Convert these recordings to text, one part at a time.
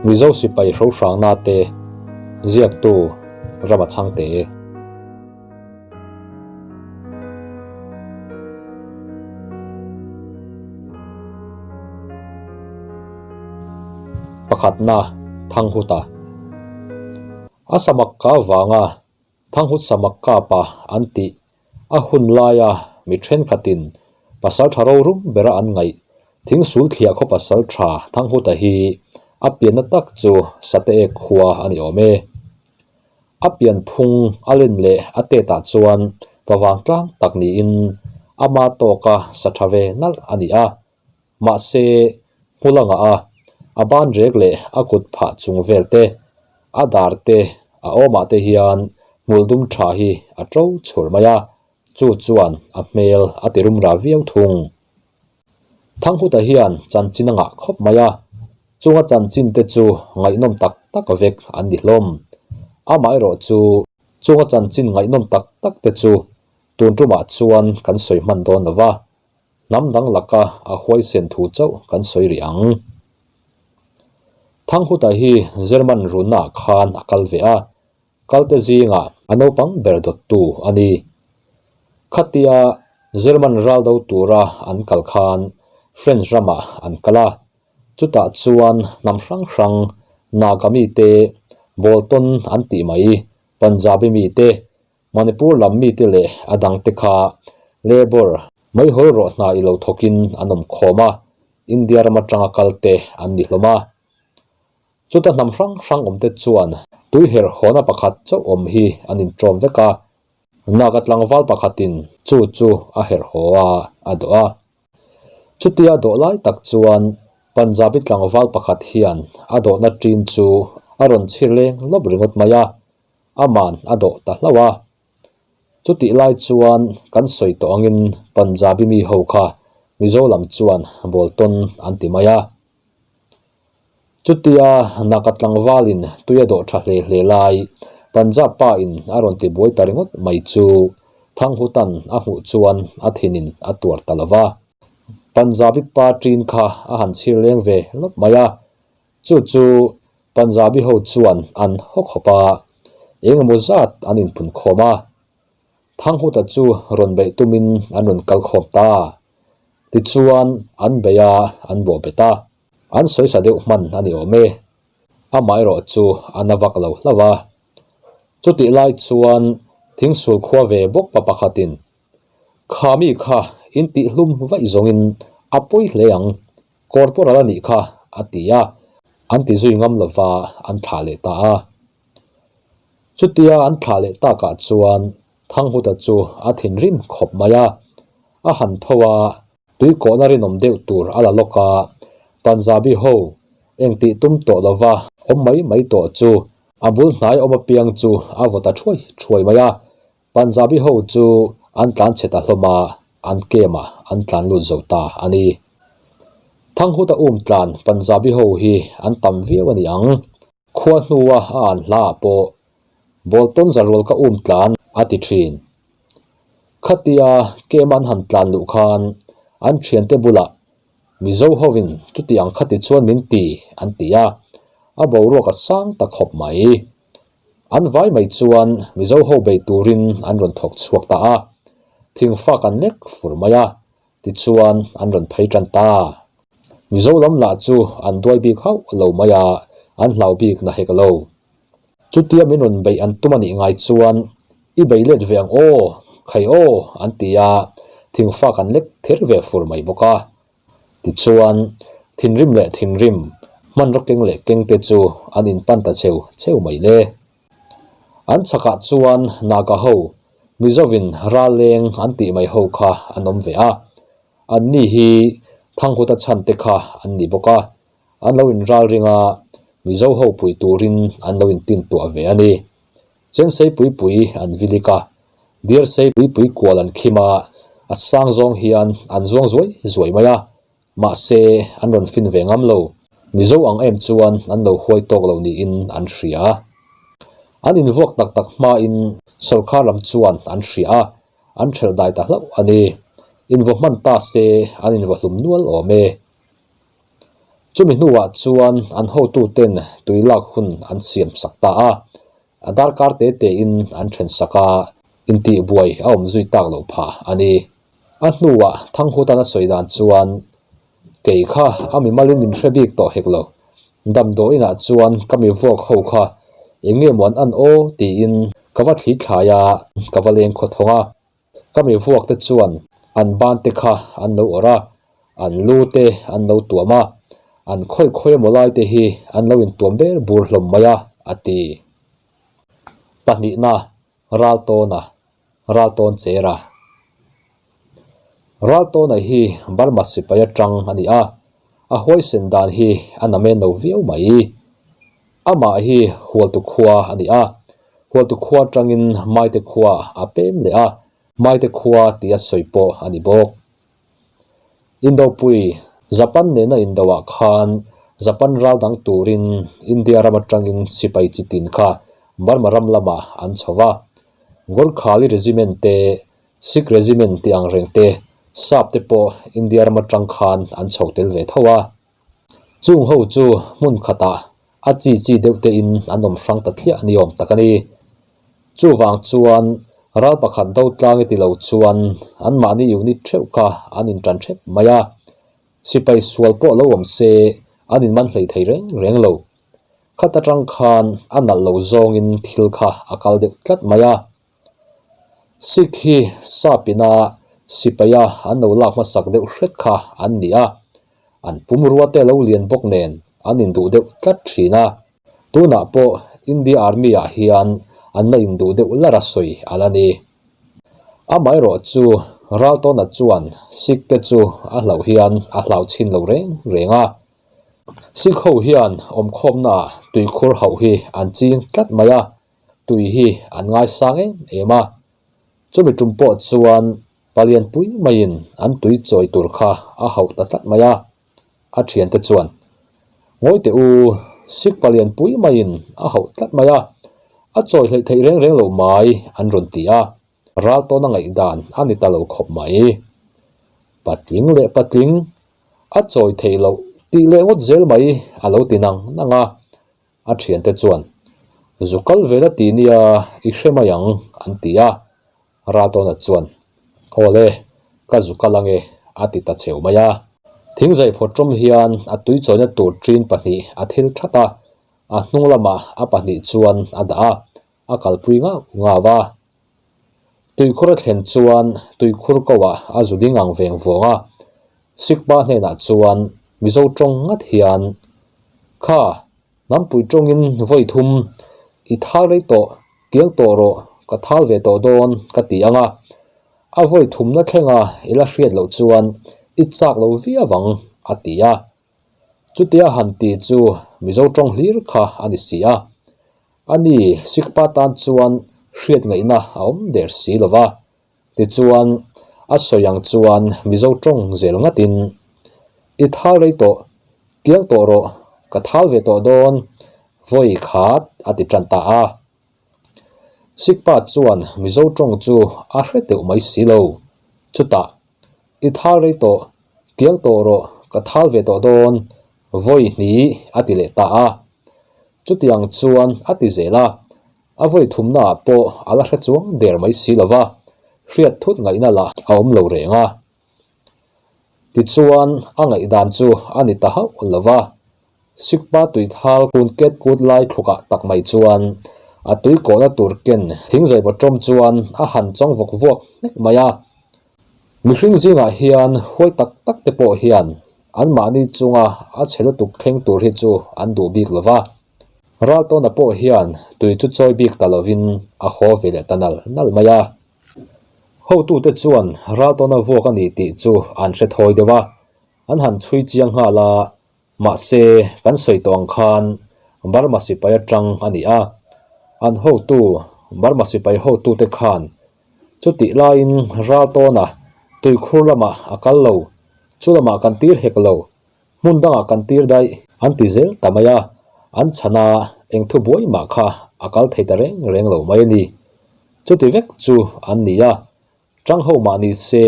Mizo sipai hrohrangna te ziaktu Rama Chhangte. Pakhatna Thanghuta A samak ka vanga Thanghut samak kapa an tih a hun laia mi thenkhatin pasal tha rorum bera an ngaih thingsul thliah khaw pasal tha Thanghuta hi a pianna tak chu Sate ek khua a ni awm e. A pian phung a len leh a tetah chuan pavang tlang tak niin ama tawka sa tha ve nalh a ni a. Mahse, hmulanga a a ban rek leh a kut phah chung vel te, a dar te, a awmah te hian hmul dum tha hi a to chhur mai a, chu chuan a hmel a ti rum ra viau thung. Thanghuta hian chanchin a ngah khawp mai a, chunga chanchin te chu ngaihnawm tak tak vek an ni hlawm. Amaherawh chu chunga chanchin ngaihnawm tak tak te chu tun tumah chuan kan sawi hman dawn lo va. Hnam dang laka a huaisen thu chauh kan sawi rih ang. Thanghuta hi German runna ah khan a kal ve a, kalte zingah a naupang ber dawttu a ni. Khatia German ral do tura an kal khan French ramah an kal a, chutah chuan hnam hrang hrang Naga mite, Bolton an tih mai, Punjabi mite, Manipur lam mite leh a dangte kha labour meihawl rawh hna i lo thawkin an awm khawm a, India ram atanga kalte an ni hlawm a. Chuta hnam hrang hrang awmte chuan tui herh hawna pakhat chauh awm hi an inṭawm vek a, Naga tlangval pakhatin chu chu a herh haw a, a dawh a. Chutia dawh lai tak chuan Punjabi tlangval pakhat hian a dawhna ṭin chu a rawn chhir leng lawp ringawt mai a, Aman a dawh ta hlauh a. Chutih lai chuan kan sawi tawh angin Punjabi mi ho kha Mizo lam chuan Bolton an ti mai a. Chutia Naga tlangvalin tui a dawh tha hle hle lai Punjab pa in a rawn ti buai ta ringawt mai chu Thanghutan a hmuh chuan a thinin a tuar ta lo va. Punjabi pa ṭin kha a han chhir leng ve lawp mai a. Chu chu Punjabi ho chuan an haw khawp a, eng emaw zat an inpun khawm a. Thanghuta chu rawn beih tumin an rawn kal khawm ta. Tichuan an beih a, an bawh bet a. An sawisa deuh hman a ni awm e. Amaherawh chu a na vak lo hlauh a. Chutih lai chuan thingsul khua ve bawk pa pakhatin, Kha mi kha in tihhlum vaih zawngin a pawi hle ang. Corporal a nih kha, a ti a, an ti zui ngam lova an thlah leh ta a. Chutia an thlah leh takah chuan Thanghuta chu a thinrim khawp mai a, a han tho a, tuikawhna rinawm deuh tur a la lawk a, Punjabi ho engtih tum tawh lova awm mai mai tawh chu a bul hnai awm apiang chu a vaw ta thuai thuai mai a, Punjabi ho chu an tlan chhe ta hlawm a, an camp ah an tlan lut zo ta a ni. Thanghuta um tlan Punjabi ho hi an tam viau a ni ang. Khua hnua a an hla ah pawh Bolton zarual ka um tlan a ti thin. Khatia camp an han tlan luh khan an thiante bulah Mizo hovin chuti ang khati chuan min ti an ti a, a boruak a sang ta khawp mai. An vai mai chuan Mizo ho bei turin an rawn thawk chhuak ta a, thingfak an lek fur mai a, tichuan an rawn phei tan ta. Mizo lam lah chu an duai bik hauh lo mai a, an hlau bik na hek lo. Chutia min rawn beih an tum a nih ngai chuan i bei let ve ang aw, khai aw an ti a, thingfak an lek ther ve fur mai bawk a. Tichuan, thinrim leh thinrim, hmanraw keng leh keng te chu an inpan ta cheu cheu mai le. An chhakah chuan Naga ho, Mizovin Raleng an tih mai ho kha an awm ve a. Anni hi Thanghuta chhan te kha an ni bawk a, an lo inral ring a, Mizo ho pui turin an lo intintuah ve a ni. Chemsei pui pui an vilik a, Diarsei pui pui kual an khim a, a sang zawng hian an zuang zuai zuai mai a, mahse an rawn fin ve ngam lo. Mizo ang em chuan an lo huai tawk lo niin an hria. An invuak tak tak hmain sawrkar lam chuan an hria a, an ṭhelh dai ta hlauh a ni. Invaw hman ta se an invaw hlum nual awm e. Chumi hnuah chuan an hotuten tui lak hun an siam sak ta a, a darkar te tein an then sak a, intihbuai a awm zui tak loh phah a ni. A hnuah Thanghutan a sawi dan chuan, Kei kha a mimalin min hre bik tawh hek lo. Damdawiinah chuan ka mi vuak ho kha eng nge maw an an aw tiin ka va thli thlai a, ka va leng khaw thawng a. Ka mi vuak te chuan an ban te kha an lo awrh a, an lu te an lo tuam a, an khawi khawi emaw lai te hi an lo intuam ber bur hlawm mai a, a ti. Pahnihna, Raltawna, Raltawn Chera. Raltawna hi Burma sipai atang a ni a, a huaisen dan hi a namen lo viau mai. Amah hi Hualtu khua a ni a, Hualtu khua atangin Maite khua a pem leh a, Maite khua tia sawi pawh a ni bawk. Indopui, Japan nena indoah khan Japan ral dang turin India ram atangin sipai chi tin kha Burma ram lamah an chho va. Gorkhali Regiment te, Sikh Regiment tih ang reng te, Sap te pawh India ram atang khan an chho tel ve tho a. Chung ho chu hmun khatah a chi chi deuh tein an awm hrang ta thliah ni awm tak a ni. Chuvang chuan ral pakhat do tlang i ti lo chuan anmahni unit theuh kha an intan thep mai a, sipai sual pawh lo awm se an inman hlei thei reng reng lo. Khat atang khan a nalh lo zawngin thil kha a kal deuh tlat mai a. Sikh hi Sapina sipaia an lo lak hmasak deuh hret kha an ni a, an pumrua te lo lian bawk nen an induh deuh tlat thin a. Tunah pawh India Army ah hian an la induh deuh lar a sawi a la ni. Amaherawh chu Raltawna chuan Sikh te chu a hlauh hian a hlau chhin lo reng reng a. Sikh ho hian awmkhawmna ah tuikhur hauh hi an ching tlat mai a, tui hi an ngaisang em em a. Chumi tum pawh chuan palian pui maiin an tui chawi tur kha a hauh ta tlat mai a. A thiante chuan, Ngawi teh u, sik palian pui maiin a hauh tlat mai a, a chawi hleih theih reng reng lo mai an rawn ti a. Ral tawna ngaihdan a ni ta lo khawp mai. Patling leh patling, a chawi theih loh tih leh ngawt zel mai a lo ti nang nang a. A thiante chuan, Zu kal vel a ti nia, i hre mai ang, an ti a. Raltawna chuan, Aw le, ka zu kal ange, a ti ta cheu mai a. Thingzai phawtrawm hian a tui chawina tur ṭin pahnih a thil that a, a hnung lamah a pahnih chuan a dah a, a kalpui ngau ngau a. Tuikhur a thlen chuan tuikhur koah a zu ding ang veng vawng a, Sikpa hnenah chuan Mizo tawng ngat hian, Kha, hnampui tawngin vawi thum i thal rei tawh, kiang tawh rawh, ka thal ve tawh dawn ka ti ang a, a vawi thumna thlenga i la hriat loh chuan i chak lo viau ang, a ti a. Chutia han ti chu Mizo tawng hlir kha a ni si a. Ani Sikpa tan chuan hriat ngaihna a awm der si lo va. Tichuan, a sawi ang chuan Mizo tawng zel ngatin, I thal rei tawh, kiang tawh rawh, ka thal ve tawh dawn, vawi khat a ti tan ta a. Sikpa chuan Mizo tawng chu a hre teuh mai si lo. Chutah, I thal rei tawh, kiang tawh rawh, ka thal ve tawh dawn, vawi hnih a ti leh ta a. Chutiang chuan a ti zel a, a vawi thumnaah pawh a la hre chuang der mai si lo va, hriat thut ngaihna lah a awm lo reng a. Tichuan a ngaihdan chu a ni ta hauh lo va, Sikpa tuithal kun ket kut lai thlukah tak mai chuan a tui kawhna tur ken thingzai bawtawm chuan a han chawng vawk vuak hnek mai a. Mihring zingah hian huai tak tak te pawh hian anmahni chunga a chhe lutuk thleng tur hi chu an duh bik lo va. Raltawna pawh hian tui chu chawi bik ta lovin a haw ve leh ta nal nal mai a. Hotute chuan Raltawna vuak a ni tih chu an hre thawi deuh a, an han chhui chiang nghal a, Mahse, kan sawi tawh ang khan Burma sipai atang a ni a, an hotu, Burma sipai hotute khan chutih laiin Raltawna tuikhur lamah a kal lo, chu lamah kan tir hek lo, hmun dangah kan tir daih an ti zel ta mai a, an chhana eng thu buai mah kha a kal thei ta reng reng lo mai a ni. Chuti vek chu an ni a, Tang ho mah ni se,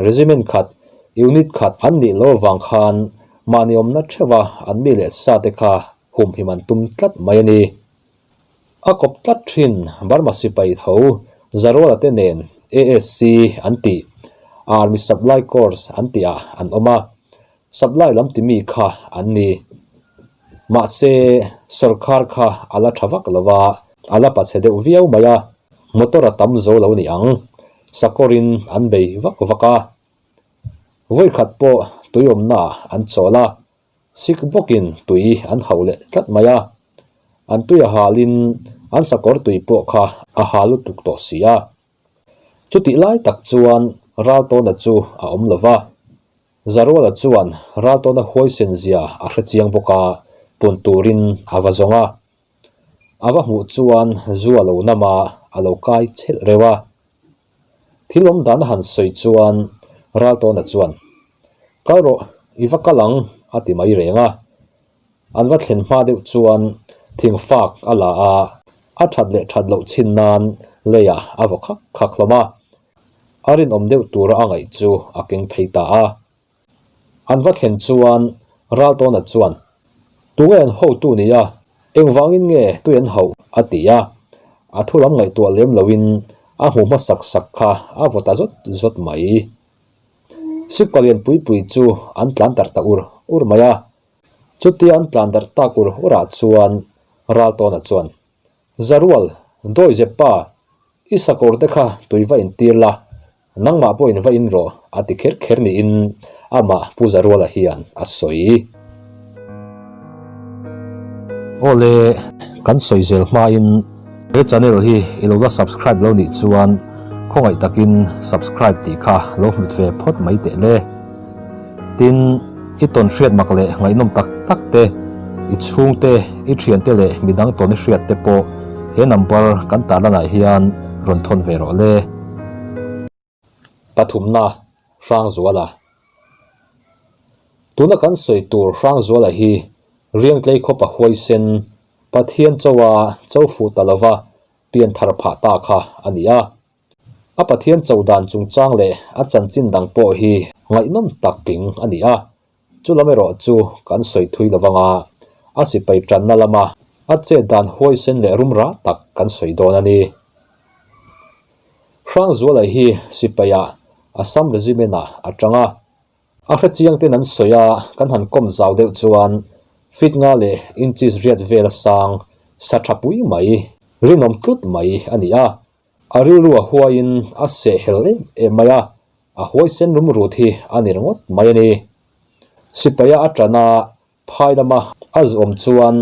regiment khat, unit khat an nih lo avang khan Mahni awmna theuha an mi leh sa te kha humhim an tum tlat mai a ni. A kawp tlat thin Burma sipai tho Zaruala te nen ASC an tih, Army Supply Corps an tihah an awm a, supply lam ti mi kha an ni. Mahse, sawrkhar kha a la tha vak lo va, a la pachhe deuh viau mai a, motor a tam zo lo ni ang, sakawrin an bei vak vak a. Vawikhat pawh tui awmnaah an chawl a, sik bawkin tui an hauh leh tlat mai a. An tui a halin an sakawr tui pawh kha a hal lutuk tawh si a. Chutih lai tak chuan Raltawna chu a awm lo va. Zaruala chuan Raltawna huaisen zia a hre chiang bawk a, pun turin a va zawng a. A va hmuh chuan zu a lo nam a, a lo kai chhelh reuh a. Thil awm dan a han sawi chuan Raltawna chuan, Kal rawh, i va kal ang, a ti mai reng a. An va thlen hma deuh chuan thingfak a la a, a that leh that loh chhin nan leiah a vaw khak khak hlawm a. A rinawm deuh tura a ngaih chu a keng phei ta a. An va thlen chuan Raltawna chuan, Tunge an hotu ni a? Engvangin nge tui an hauh? a ti a. A thu lam ngaihtuah lem loin a hmu hmasak sak kha a vaw ta zawt zawt mai. Sikpa lian pui pui chu an tlan darh ta ur ur mai a. Chutia an tlan darh tak ur urah chuan Raltawna chuan, Zarual, dawi zep pa, i sakawr te kha tui va intir la, nangmah pawhin va in rawh, a ti kher kher niin amah Pu Zaruala hian a sawi. Awle, kan sawi zel hmain he channel hi i lo la subscribe lo nih chuan khawngaih takin subscribe tih kha lo hmit ve phawt mai teh le. Tin, i tawn hriat mak leh ngaihnawm tak tak te, i chhungte, i thiante leh midang tawn i hriat te pawh he number kan tarlanah hian rawn thawn ve rawh le. Pathumna, Hrangzuala. Tuna kan sawi tur Hrangzuala hi Riangtlei khawpa huaisen, Pathian chawa cho fuh ta lova pian thar phah ta kha a ni a. A Pathian cho dan chungchang leh a chanchin dang pawh hi ngaihnawm tak tling a ni a, chu lam erawh chu kan sawi thui lo vang a, a sipai tanna lama a chet dan huaisen leh rumra tak kan sawi dawn a ni. Hrangzuala hi sipaiah Assam Regiment-ah a tang a, a hrechiang ten an sawi a, kan han kawm zau deuh chuan feet nga leh inches riat vel a sang sa tha pui mai, rinawm tlut mai a ni a. A rilru a huaiin a seh hel em em mai a, a huaisen rum rut hi a ni ringawt mai a ni. Sipaia a ṭan a, phai lama a zuawm chuan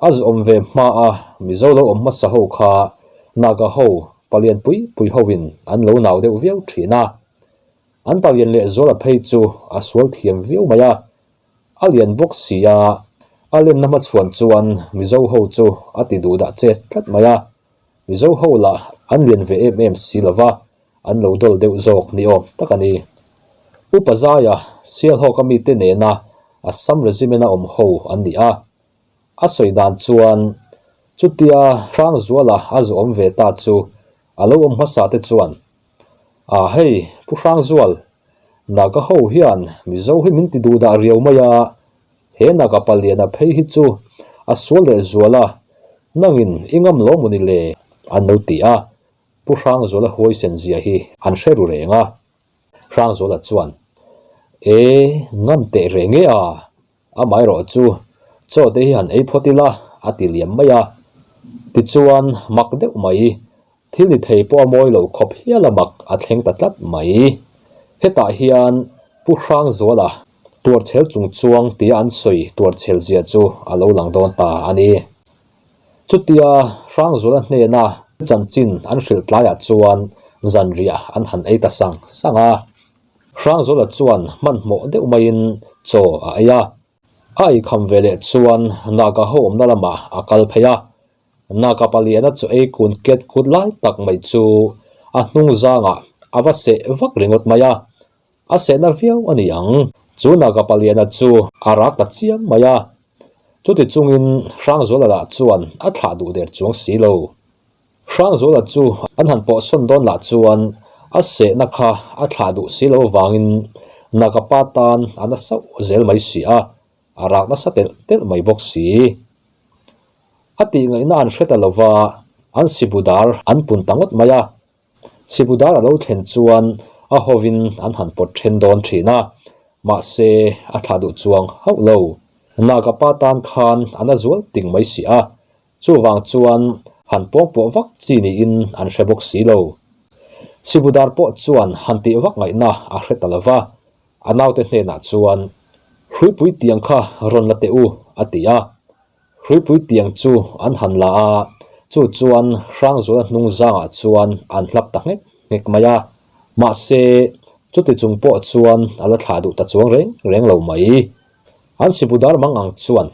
a zuawm ve hma a Mizo lo awm hmasa ho kha Naga ho palian pui pui hoin an lo nau deuh viau ṭhin a. An palian lehzuala phei chu a sual thiam viau mai a, a lian bawk si a, a lenna hmachhuan chuan Mizo ho chu a ti duh dah che tlat mai a. Mizo ho lah an lian ve em em si lova, an lo dawl deuh zawk ni awm tak a ni. Upa Zaia, Sialhawka mite nena Assam Regiment-a awm ho an ni a. A sawi dan chuan chutia Hrangzuala a zu awm ve ta chu a lo awm hmasa te chuan, A hei, Pu Hrangzual, Naga ho hian Mizo hi min ti duh dah riau mai a, He Naga paliana phei hi chu a sual leh zual a, nangin i ngam lo maw ni le? an lo ti a, Pu Hrangzuala huaisen zia hi an hre ru reng a. Hrangzuala chuan, E, ngam teh reng e a, amaherawh chu chaw te hi han ei phawt ila a ti liam mai a. Tichuan mak deuh mai Thil ni thei pawh a mawi lo khawp hial a mak a thleng ta tlat mai. Hetah hian Pu Hrangzuala tuarchhel chung chuang tia an sawi tuarchhel zia chu a lo lang dawn ta a ni. Chutia Hrangzuala hnena chanchin an hrilh tlaiah chuan zanriah an han ei ta sang sang a. Hrangzuala chuan hmanhmawh deuh maiin chaw a ei a. A eikham veleh chuan Naga ho awmna lamah a kal phei a. Naka paliana chu ei kun ket kut lai tak mai chu a hnung zangah a va seh vak ringawt mai a, a sehna viau a ni ang. Chu Naka paliana chu a rak ta chiam mai a, chuti chungin Hrangzuala lah chuan a thlah duh der chuang si lo. Hrangzuala chu an han pawhsawn dawn lah chuan a sehna kha a thlah duh si lo vangin Naka pa tan a na sauh zel mai si a. a rak nasa telh telh mai bawk si. A tih ngaihna an hre ta lo va, an sibudar an pun ta ngawt mai a. Sibudar a lo thlen chuan a hovin an han pawt then dawn thin a, mahse a thlah duh chuang hauh lo. Naga pa tan khan a na zual ting mai si a, chuvang chuan han pawngpawh vak chi niin an hre bawk si lo. Sibudar pawh chuan han tih vak ngaihna a hre ta lo va, a naute hnenah chuan, Hruipui tiang kha rawn la teh u, a ti a. Hruipui tiang chu an han la a, chu chuan Hrangzuala hnung zangah chuan an hlap ta nghek nghek mai a. Mahse, chuti chung pawh chuan a la thlah duh ta chuang reng reng lo mai. An sibudar mang ang chuan,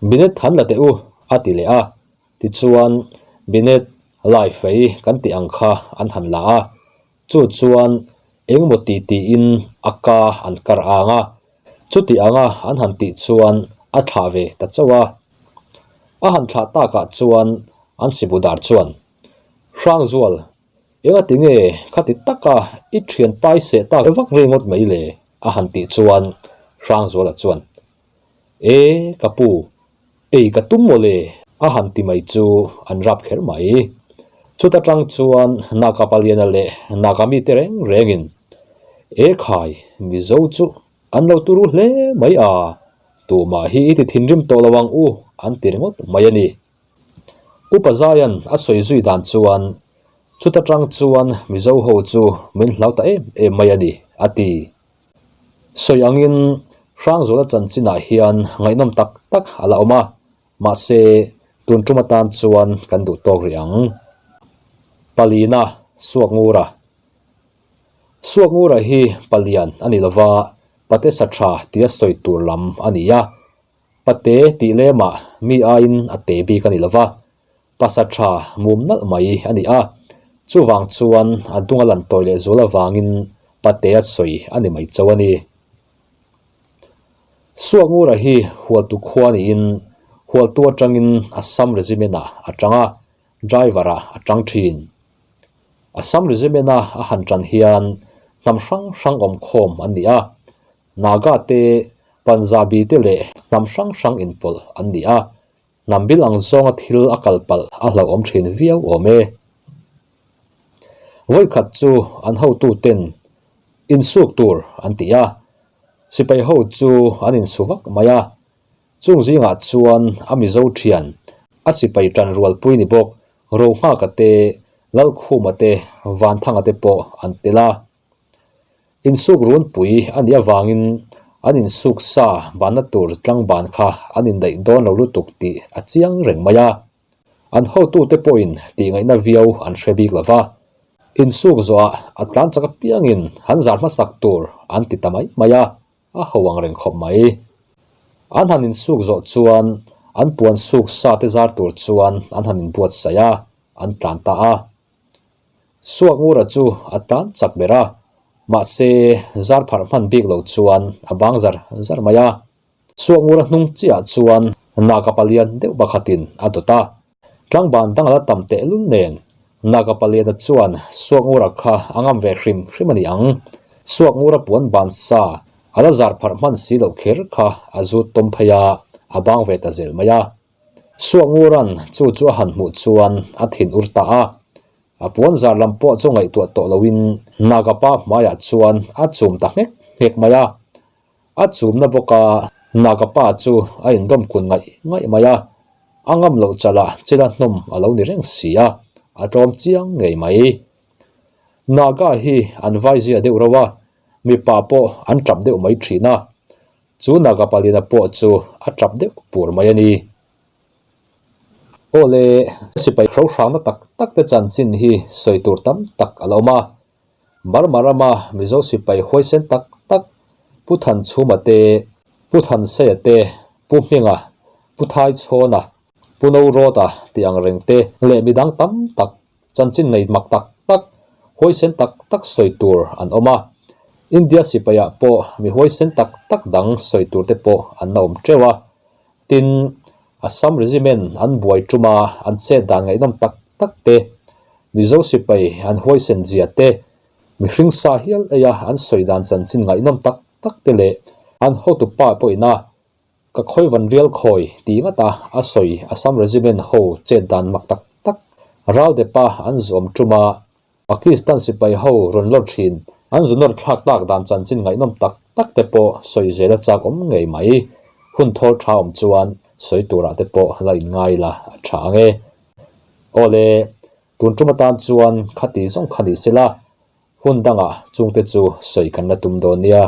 Binet han la teh u, a ti leh a. Tichuan, Binet lai fei kan tih ang kha an han la a. Chu chuan engmaw ti tiin a ka an kar ang a, chuti anga an han tih chuan a thlah ve ta chauh a. A han thlah takah chuan an sibudar chuan, Hrangzual, engati nge khati taka i thian pai seh tak vak ringawt mai le? a han tih chuan Hrangzuala chuan, E, ka pu, ei ka tum maw le? A han ti mai chu an rap kher mai. Chuta tang chuan Naka Paliana leh Naka mite reng rengin, E khai, Mizo chu an lo turu hle mai a, tumah hi i ti thinrim tawh lo ang u, an ti ringawt mai a ni. Upa Zaian a sawi zui dan chuan, Chuta tang chuan Mizo ho chu min hlau ta em em mai a ni, a ti. Sawi angin Hrangzuala chanchinah hian ngaihnawm tak tak a la awm a, mahse tun tum atan chuan kan duh tawk rih ang. Palina Suakngura Suakngura hi palian a ni lova, pate sa tha tia sawi tur lam a ni a. Pate tih lemah mi aiin a te bik a ni lova, Pasa tha mum nalh mai a ni a, chuvang chuan a dung a lan tawi leh zual avangin Patea sawi a ni mai chauh a ni. Suakngura hi Hualtu khua niin Hualtu atangin Assam Regiment-ah a tang a, driver-ah a tang thin. Assam Regiment-a a han tan hian hnam hrang hrang awmkhawm an ni a, Naga te, Punjabi te leh hnam hrang hrang inpawlh an ni a, Hnam bil ang zawnga thil a kal palh a hlauhawm thin viau awm e. Vawikhat chu an hotuten insuk tur an ti a, sipai ho chu an insu vak mai a. Chung zingah chuan a Mizo thian, a sipai tan rualpui ni bawk Rohnghaka te, Lalkhuma te, Vanthanga te pawh an tel a. Insuk runpui a nih avangin an insuk sa banna tur tlangban kha an indaih dawn lo lutuk tih a chiang reng mai a. An hotute pawhin tihngaihna viau an hre bik lo va. Insuk zawhah a tlan chak apiangin han zar hmasak tur an ti ta mai mai a, a ho ang reng khawp mai. An han insuk zawh chuan an puan suk sa te zar tur chuan an han inbuatsaih a, an tlan ta a. Suakngura chu a tan chak ber a, mahse zar pharh hman bik lo chuan a bang zar zar mai a. Suakngura hnung chiah chuan Naga palian deuh pakhatin a dawt a, tlangban dang a la tam tehlul nen Naga paliana chuan Suakngura kha a ngam ve hrim hrim a ni ang. Suakngura puan ban sa a la zar pharh hman si loh kher kha a zut tawm phei a, a bang ve ta zel mai a. Suakngura'n chu chu a han hmuh chuan a thin ur ta a, a puan zar lam pawh chu ngaihtuah tawh loin Nagapa hmaiah chuan a chum ta nghek nghek mai a. A chumna bawka Nagapa chu a indawm kun ngaih ngaih mai a, a ngam loh chalah chila hnawm a lo ni reng si a, a tlawm chiang ngei mai. Naga hi an vaizia deuh reuh a, mipa pawh an tap deuh mai thin a, Chu Naga Palina pawh chu a tap deuh pur mai a ni. Aw le, sipai hrohrangna tak tak te chanchin hi sawi tur tam tak a la awm a. Burma rama Mizo sipai huaisen tak tak Pu Thanchhuma te, Pu Thanseia te, Pu Hminga, Pu Thaichhawna, Pu Norawta tih ang reng te leh midang tam tak Chanchin nei mak tak tak, huaisen tak tak sawi tur an awm a. India sipaiah pawh mi huaisen tak tak dang sawi tur te pawh an la awm teuh a. Tin, Assam Regiment an buai tum a, an chet dan ngaihnawm tak tak te, Mizo sipai an huaisen zia te, mihring sa hial eia an sawi dan chanchin ngaihnawm tak tak te leh an hotupa pawhin a. Ka khawi van rial khawi tih ngata a sawi Assam Regiment ho chet dan mak tak tak ral depa an zuam tum a, Pakistan sipai ho rawn lawr thin an zu nawr thlak tak dan chanchin ngaihnawm tak tak te pawh sawi zel a chak awm ngei mai. Hun thawl tha awm chuan sawi turah te pawh la in ngai la a tha ang e. Awle, tun tum atan chuan khati zawng kha ni sela, hun dangah chungte chu sawi kan la tum dawn nia.